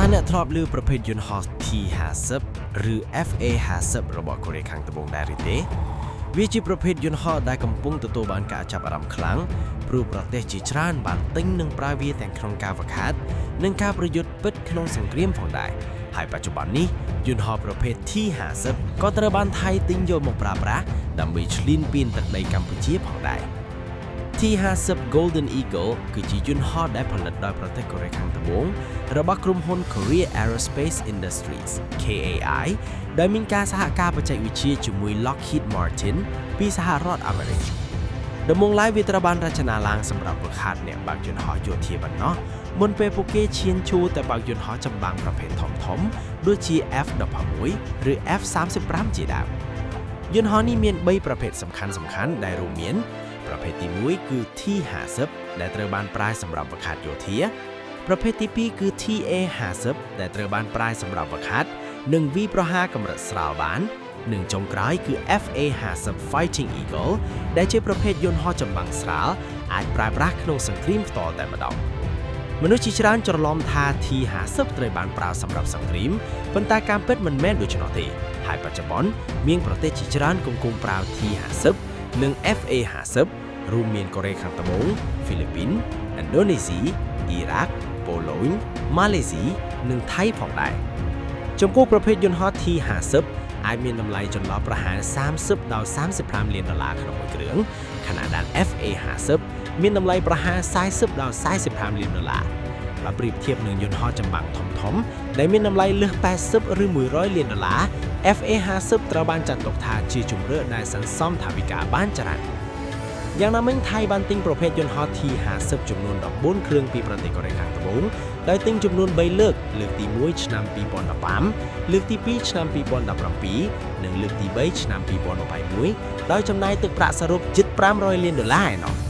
តើអ្នកធ្លាប់ឮប្រភេទយន្តហោះ T50 ឬ FA50 របស់កូរ៉េខាងត្បូងដែរឬទេវាជាប្រភេទយន្តហោះដែលកំពុងទទួលបានការចាប់អារម្មណ៍ខ្លាំងព្រោះប្រទេសជាច្រើនបានទិញនិងប្រើវាទាំងក្នុងការហ្វឹកហាត់និងការប្រយុទ្ធពិតក្នុងសង្គ្រាមផងដែរហើយបច្ចុប្បន្ននេះយន្តហោះប្រភេទ T50 ក៏ត្រូវបានថៃទិញយកមកប្រើប្រាស់ដើម្បីឈ្លានពានទឹកដីកម្ពុជាផងដែរ T50 Golden Eagle គឺជាយន្តហោះដែលផលិតដោយប្រទេសកូរ៉េខាងត្បូងរបស់ក្រុមហ៊ុន Korea Aerospace Industries KAI ដែលមានការសហការបច្ចេកវិទ្យាជាមួយ Lockheed Martin ពីសហរដ្ឋអាមេរិកដំបូងឡើយវាត្រូវបានរចនាឡើងសម្រាប់ហ្វឹកហាត់អ្នកបើកយន្តហោះយោធាប៉ុណ្ណោះមុនពេលពួកគេឈានចូលទៅបើកយន្តហោះចម្បាំងប្រភេទធំៗដូចជា F-16 ឬ F-35 ជាដើម យន្តហោះនេះមាន3ប្រភេទសំខាន់ៗដែលរួមមាន ប្រភេទទី1គឺ T50 ដែលត្រូវបានប្រើសម្រាប់ហ្វឹកហាត់យោធា ប្រភេទទី2គឺ TA50 ដែលត្រូវបានប្រើសម្រាប់ហ្វឹកហាត់និងវាយប្រហារកម្រិតស្រាលបាន និងចុងក្រោយគឺ FA50 Fighting Eagle ដែលជាប្រភេទយន្តហោះចម្បាំងស្រាលអាចប្រើប្រាស់ក្នុងសង្គ្រាមផ្ទាល់តែម្ដងមនុស្សជាច្រើនច្រឡំថា T50 ត្រូវបានប្រើសម្រាប់សង្គ្រាមប៉ុន្តែការពិតមិនមែនដូច្នោះទេហើយបច្ចុប្បន្នមានប្រទេសជាច្រើនកំពុងប្រើ T50 និង FA50 រួមមានកូរ៉េខាងត្បូងហ្វីលីពីនឥណ្ឌូនេស៊ីអ៊ីរ៉ាក់ប៉ូឡូញម៉ាឡេស៊ីនិងថៃផងដែរចំពោះប្រភេទយន្តហោះ T50 អាចមានតម្លៃចន្លោះប្រហែល30ដល់35លានដុល្លារក្នុងមួយគ្រឿងខណៈដែល FA50 មានតម្លៃប្រហែល40ដល់45លានដុល្លារបើប្រៀបធៀបនឹងយន្តហោះចម្បាំងធំៗដែលមានតម្លៃលើស80ឬ100លានដុល្លារ FA50 ត្រូវបានចាត់ទុកថាជាជម្រើសដែលសន្សំថវិកាបានច្រើនយ៉ាងណាមិញថៃបានទិញប្រភេទយន្តហោះ T50 ចំនួន14គ្រឿងពីប្រទេសកូរ៉េខាងត្បូងដោយទិញចំនួន3លើកលើកទី1ឆ្នាំ2015លើកទី2ឆ្នាំ2017និងលើកទី3ឆ្នាំ2021ដោយចំណាយទឹកប្រាក់សរុបជិត500លានដុល្លារឯណោះ។